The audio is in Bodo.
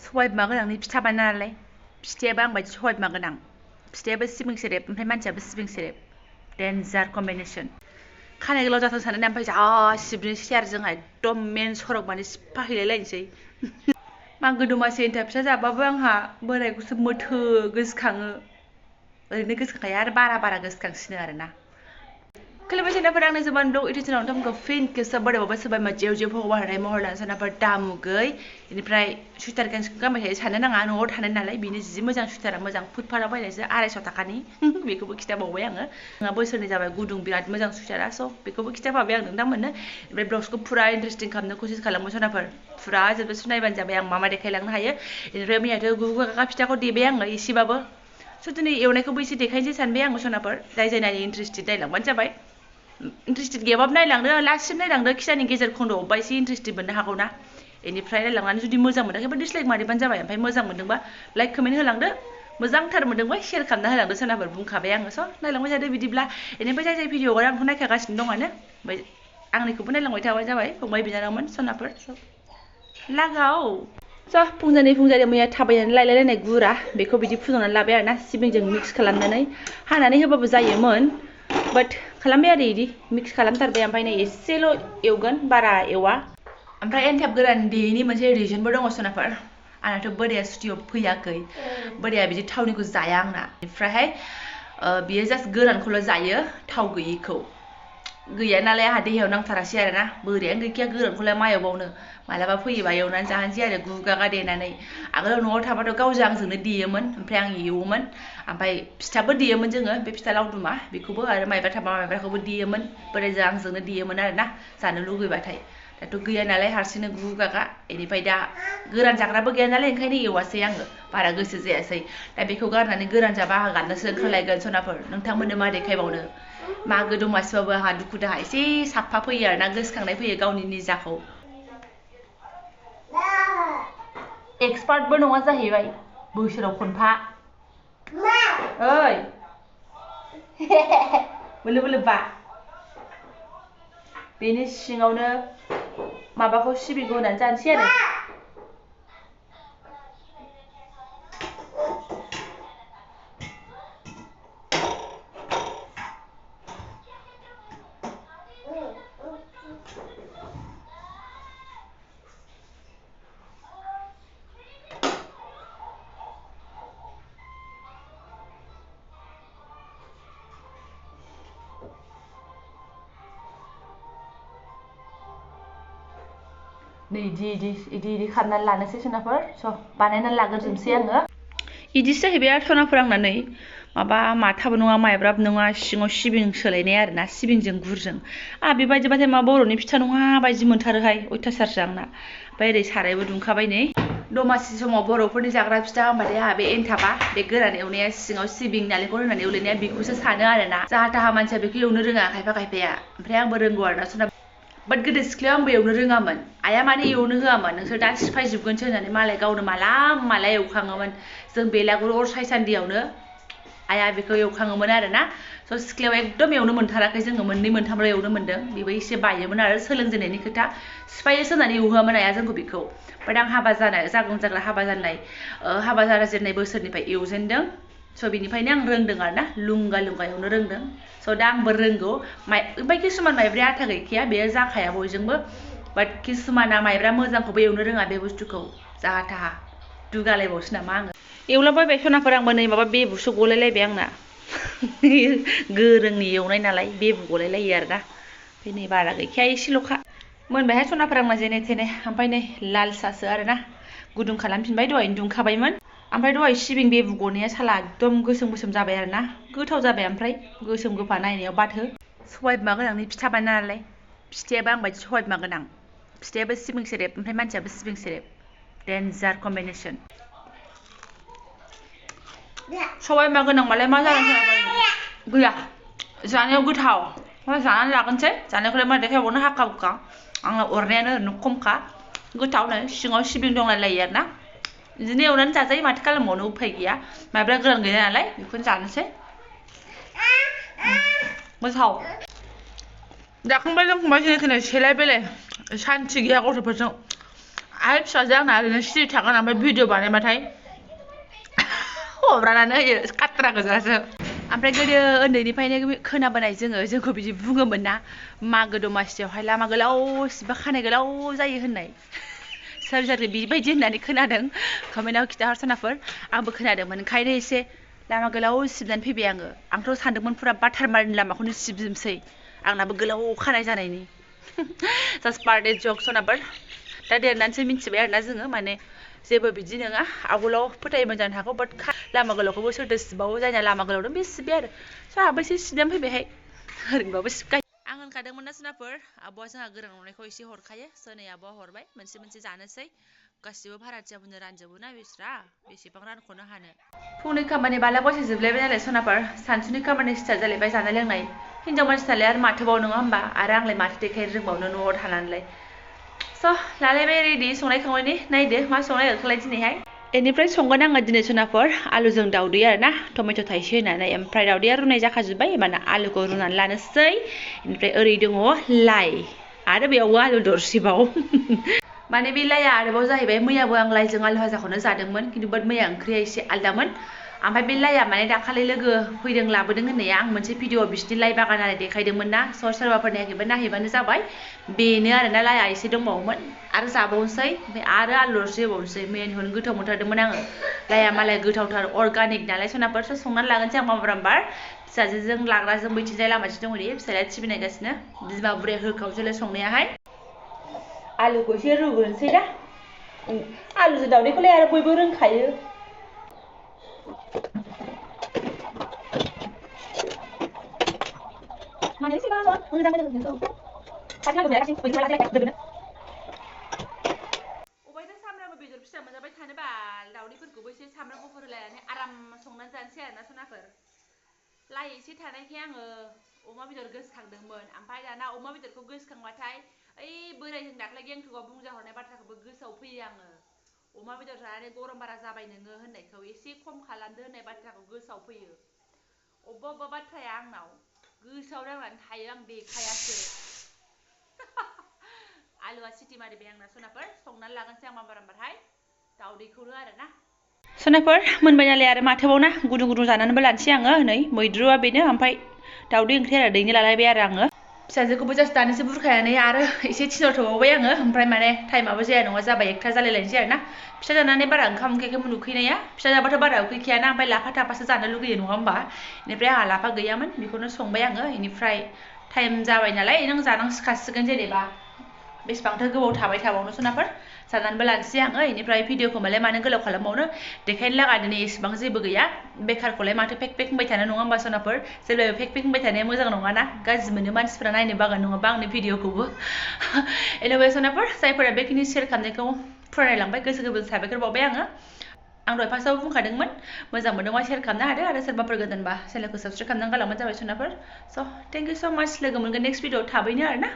सबाय बिमा गोनांनि फिथा बानायना नालाय फिथायाबो आं बायदि सबाय बिमा गोनां फिथायाबो सिबिं सेरेब ओमफ्राय मानसियाबो सिबिं सेरेब डेन्जार कम्बिनेसन खानाय गोलाव जाथों साननानै ओमफ्राय जा सिबनोसै आरो जोंहा एकदम मेन सरक माने सिफाहैलायलायनोसै मागो दमासि एन्थाब फिथा जाबाबो आंहा बोरायखौसो मोथो गोसोखाङो ओरैनो गोसोखांखाया आरो बारा गोसोखांसिनो आरोना खुलुमबाय सेनाफोर आंनि जुबान ब्लग इउटिउब नोंथांमोनखौ फिन खेबसे बरायबावबाय सोरबा जेव जेव भगबान हरनाय महर लाना सेनाफोर दामुगै बेनिफ्राय सुइटार गांसेखौ गानबाय थायो साननो नाङा न'आव थानाय नालाय बेनो जि मोजां सुइटारा मोजां फुटपाथाव बायनायसो 250 थाखानि बेखौबो खिथाबावबाय आङो जोंहा बोसोरनै जाबाय गुदुं बिराद मोजां सुइटारा स' बेखौबो खिथाबावबाय आं नोंथांमोननो ओमफ्राय ब्लाउसखौ फुरा इन्टारेस्टिं खालामनो कसिस खालामो सेनाफोर फुरा जोबोद नायबानो जाबाय आं मा देखायलांनो हायो बेनिफ्राय मैयाथ' गुगा फिथाखौ देबाय आङो एसेबाबो स' दिनै एवनायखौबो एसे देखायनोसै सानबाय आङो सेनाफोर जाय नायनो इन्टारेस्टेड नायलांबानो जाबाय इन्टारेस्टेड गैयाबाबो नायलांदो लास्टसिम नायलांदो खिसानि गेजेर खन्द'आवबा एसे इन्टारेस्टेड मोननो हागौ ना बेनिफ्राय नायलांनानै जुदि मोजां मोनाखैबा डिसलाइक मारिबानो जाबाय ओमफ्राय मोजां मोनदोंबा लाइक कमेन्ट होलांदो मोजांथार मोनदोंबा शेयार खालामना होलांदो सोरनाफोर बुंखाबाय आङो स' नायलांबाय थादो बिदिब्ला बेनिफ्राय जाय भिडिअ हगारो आंथ' नायखागासिनो दङानो ओमफ्राय आंनिखौबो नायलांबाय थाबानो जाबाय फंबाय बिनानावमोन सोनाफोर लागाव स' फुंजानि मैया थाबायनानै लायलायलायनाय गुरा बेखौ बिदि फुदुंनानै लाबाय आरोना सिबिंजों मिक्स खालामनानै हानानै होबाबो जायोमोन बाट खालामबाय आरो इदि मिक्स खालामथारबाय ओमफ्राय नै एसेल' एवगोन बारा एवा ओमफ्राय एन्थाब गोरान देयैनि मोनसे रिजनबो दङ सोनाफोर आंनाथ' बोराया सुटियाव फैयाखै बोराया बिदि थावनिखौ जाया आंना ओमफ्रायहाय बियो जास्ट गोरानखौल' जायो थाव गैयिखौ गैया नालाय आंहा देहायाव नांथारासै आरोना बोरायानो गैखाया गोरानखौलाय मा एवबावनो मालाबा फैयोबा एवनानै जाहोनोसै आरो गुगागा देनानै आगोलाव न'आव थाबाथ' गावजों आंजोंनो देयोमोन ओमफ्राय आं एवोमोन ओमफ्राय फिथाबो देयोमोन जोङो बे फिथा लावदुमा बेखौबो आरो माइब्रा थाबा माइब्राखौबो देयोमोन बोरायजों आंजोंनो देयोमोन आरोना जानो लुगैबाथाय दाथ' गैया नालाय हारसिंनो गुगागा बेनिफ्राय दा गोरान जाग्राबो गैया नालाय ओंखायनो एवासै आङो बारा गोसो जायासै दा बेखौ गारनानै गोरान जाबा आंहा गाननोसो ओंखारलायगोन सनाफोर नोंथांमोननो मा देखायबावनो मागो दमासिबाबो आंहा दुखु दाहा एसे साफा फैयो आरोना गोसोखांनाय फैयो गावनि निजाखौ एक्सपार्टबो नङा जाहैबाय बोसोराव खनफा ओइ बोलो बा बेनि सिङावनो माबाखौ सिबिंखौ होनानै जानोसै आरो नै इदि खालामनानै लानोसै सनाफोर स' बानायनानै लाग्रोजोबनोसै आङो इदिसो जाहैबाय आरो सनाफोर आंना नै माबा माथाबो नङा माइब्राबो नङा सिङाव सिबिं सोलायनाय आरोना सिबिंजों गुरजों बेबायदिबाथाय मा बर'नि फिथा नङा बायदि मोनथारोहाय अयथासारसो आंना ओमफ्राय ओरै सारायबो दुंखाबाय नै दमासि समाव बर'फोरनि जाग्रा फिथा होनबाथाय आंहा बे एन्थाबा बे गोरान एवनाया सिङाव सिबिं नालेंखर होनानै एवलायनाया बेखौसो सानो आरोना जाहा थाहा मानसिया बेखौ एवनो रोङा खायफाया ओमफ्राय आंबो रोंगौ आरोना सोरना बाट गोदो सिख्लायाव आंबो एवनो रोङामोन आइया माने एवनो होआमोन नोंसोर दा सिफायजोबगोनसो होननानै मालाय गावनो माला एवखाङोमोन जों बेलागुर अर सायसान्दियावनो आइया बेखौ एवखाङोमोन आरोना स' सिख्लायाव एकदम एवनो मोनथाराखै जोङो मोननै मोनथामल' एवनो मोन्दों बेबो एसे बायोमोन आरो सोलोंजेननायनि खोथा सिफायोसो होननानै एवहोआमोन आइया जोंखौ बेखौ बाट आं हाबा जाजेननाय बोसोरनिफ्राय एवजेनदों स' बिनिफ्रायनो आं रोंदों आरोना लुंगा एवनो रोंदों स' दा आंबो रोंगौ ओमफ्राय किसुमान माइब्राया आथा गैखाया बेयो जाखाया बयजोंबो बाट किसुमाना माइब्रा मोजांखौबो एवनो रोङा बे बुस्थुखौ जाहा थाहा दुगालायबावसो नामा आङो एवलाबायबाय सनाफोर आंबो नै माबा बेबुसो गलायलायबाय आंना गोरोंनि एवनाय नालाय बेबु गलायलायो आरोना ओमफ्राय नै बारा गैखाया एसेल'खा मोनबायहाय सनाफोर आंना जेने थेने ओमफ्राय नै लाल सासो आरोना गुदुं खालामफिनबाय दहायनो दुंखाबायमोन ओमफ्राय दहाय सिबिं बेबु गनाया साला एकदम गोसोम जाबाय आरोना गोथाव जाबाय ओमफ्राय गोसोम गोफा नायनायाव बाथो सबाय बिमा गोनांनि फिथा बानायना नालाय फिथायाबो आं बायदि सबाय बिमा गोनां फिथायाबो सिबिं सेरेब ओमफ्राय मानसियाबो सिबिं सेरेब डेन्जार कम्बिनेसन सबाय बिमा गोनांबालाय मा जागोन गैया जानायाव गोथाव जानानै लागोनसै जानायखौलाय मा देखायबावनो हाखा हुखा आंना अरनायानो ओरैनो खमखा गोथाव नै सिङाव सिबिं दंलायलायो आरोना बिदिनो एवनानै जाजायो माथो खालामबावनो उफाय गैया माइब्रा गोरान गैया नालाय बेखौनो जानोसै गोथाव जाखांबाय लोंखांबाय जेने थेने सेलाय बेलाय सान्थि गैया गथ'फोरजों आरो फिसाजो आंना ओरैनो सिरि थागोन ओमफ्राय भिडिअ बानायबाथाय हब्रानानै होयो काट्रा गोजासो ओमफ्राय गोदो उन्दैनिफ्रायनो खोनाबोनाय जोंखौ बिदि बुङोमोन ना मागो दमासियावहाय लामा गोलाव सिबा खानाय गोलाव जायो होननाय सोर सोर बिबायदि होननानै खोनादों कमेन्टआव खिथाहरसनाफोर आंबो खोनादोंमोन ओंखायनो एसे लामा गोलाव सिबनानै फैबाय आंथ' सानदोंमोन फुरा बाटारमारिनि लामाखौनो सिबजोबसै आंनाबो गोलाव खानाय जानायनि जास्ट बार्थडे जक सनाफोर दा देरनानैसो मिन्थिबाय आरोना जोङो माने जेबो बिदि नङा आवगोलाव फोथायोमोन जानो हागौ बाट लामा गोलावखौबो सोरथो सिबावो जायना लामा गोलाव दं बे सिबबाय आरो स' आंहाबो एसे सिबनानै फैबायहाय ओरैनोबाबो सिबखायो आं होनखादोंमोन ना सोनाफोर आब'आ जोंहा गोरान एवनायखौ एसे हरखायो स' नै आब'आ हरबाय मोनसे मोनसे जानोसै गासिबो भाराथियाफोरनो रानजोबो ना बिस्रा बेसेबां रानख'नो हानो फुंनि खामानि बाला बसे जोबलायबाय नालाय सनाफोर सानसुनि खामानि स्टार्ट जालायबाय जानाय लोंनाय हिनजाव मानसिनालाय आरो माथोबाव नङा होमबा आरो आंलाय माथो देखायनो रोंबावनो न'आव थानानैलाय स' लालायबाय रेडि संनाय खावनायनि नायदो मा संनाय खालाय दिनैहाय बेनिफ्राय संगोन आङो दिनै सोनाफोर आलुजों दाउदै आरो ना टमेट' थाइसे होनानै ओमफ्राय दाउदैया रुनाय जाखाजोब्बाय होमबाना आलुखौ रुनानै लानोसै ओमफ्राय ओरै दङ लाइ आरो बेयावबो आलु दरसेबाव माने बे लाइआ आरोबाव जाहैबाय मैयाबो आं लाइजों आलु भाजाखौनो जादोंमोन खिन्थु बाट मैया ओंख्रिया एसे आलदामोन ओमफ्राय बे लाइआ माने दाखालि लोगो फैदों लाबोदों होननाया आं मोनसे भिडिअ बिसिनि लाइ बागान आरो देखायदोंमोन ना सोरबाफोर नायाखैबा नायहैबानो जाबाय बेनो आरोना लाइआ एसे दंबावोमोन आरो जाबावनोसै ओमफ्राय आरो आलु दरसे होबावनोसै मैयानिखौनो गोथाव मोनथारदोंमोन आङो लाइआ मालाय गोथावथार अर्गानिक नालाय सनाफोरसो संनानै लागोनसै आं माबारामबार फिसाजोजों लाग्राजों बैथिंजाय लामाथिं दङ दे फिसाया टिभि नायगासिनो बिमा बुरैया होखावसैलाय संनायाहाय आलुखौ एसे रुग्रोनोसै दा आलुजों दाउदैखौलाय आरो बयबो रोंखायो अबायथो सामब्रामबो बेदर फिसा मोनजाबाय थानो बाल दाउदैफोरखौबो एसे सामब्राम गुफुर होलायनानै आराम संनानै जानोसै आरोना सनाफोर लाइ एसे थानायखाय आङो अमा बेदर गोसोखांदोंमोन ओमफ्राय दाना अमा बेदरखौ गोसोखांबाथाय ओइ बोरायजों दाख्लै गेंटकआव बुंजाहरनाय बाथ्राखौबो गोसोआव फैयो आङो अमा बेदर जानानै गरम बारा जाबाय नोङो होननायखौ एसे खम खालामदो होननाय बाथ्राखौ गोसोआव फैयो अबेबा बाथ्राया आंनाव गोसोआव नांनानै थायो आं देखायासो आलुआ सिटि मारिबाय आंना सनाफोर संनानै लागोनसै आं माबारामबारहाय दाउदैखौनो आरोना सनाफोर मोनबाय नालाय आरो माथोबाव ना गुदुं गुदुं जानानैबो लानोसै आङो नै मैद्रुआ बेनो ओमफ्राय दाउदै ओंख्रि आरो दैनो लालायबाय आरो आङो फिसाजोखौबो जास्ट दानिसो बुरखायनानै आरो एसे थिनहरथ'बावबाय आङो ओमफ्राय माने टाइमाबो जाया नङा जाबाय एकथा जालायलायनोसै आरोना फिसा जानानै बारा ओंखाम ओंख्रिखौ उखैनाया फिसा जाबाथ' बारा उखैखायाना ओमफ्राय लाफा थाफासो जानो लुगैयो नङा होमबा बेनिफ्राय आंहा लाफा गैयामोन बेखौनो संबाय आङो बेनिफ्राय टाइम जाबाय नालाय नों जानांसिखासिगोन जेनेबा बेसेबांथो गोबाव थाबाय थाबावनो सनाफोर जानानैबो लानोसै आङो बेनिफ्राय भिडिअखौ मालाय मानो गोलाव खालामबावनो देखायनो लागा दिनै एसेबां जेबो गैया बेखारखौलाय माथो फेक फेक होनबाय थानो नङा होमबा सनाफोर जेब्लाबो फेक फेक होनबाय थानाया मोजां नङाना गाज्रि मोनो मानसिफोरा नायनो बागोन नङाबा आंनि भिडिअखौबो एनिवे सनाफोर जायफोरा बेखिनि शेयार खालामनायखौ फरायलांबाय गोसो गोरबोजों साबायखर बावबाय आङो आं दहाय फार्स्टआव बुंखादोंमोन मोजां मोनदोंबा शेयार खालामनो हादो आरो सोरबाफोर गोदानबा चेनेलखौ साबस्क्राइब खालामनानै गालांबानो जाबाय सनाफोर स' थेंक इउ स' माच लोगो मोनगोन नेक्स्ट भिडिअ थाबैनो आरोना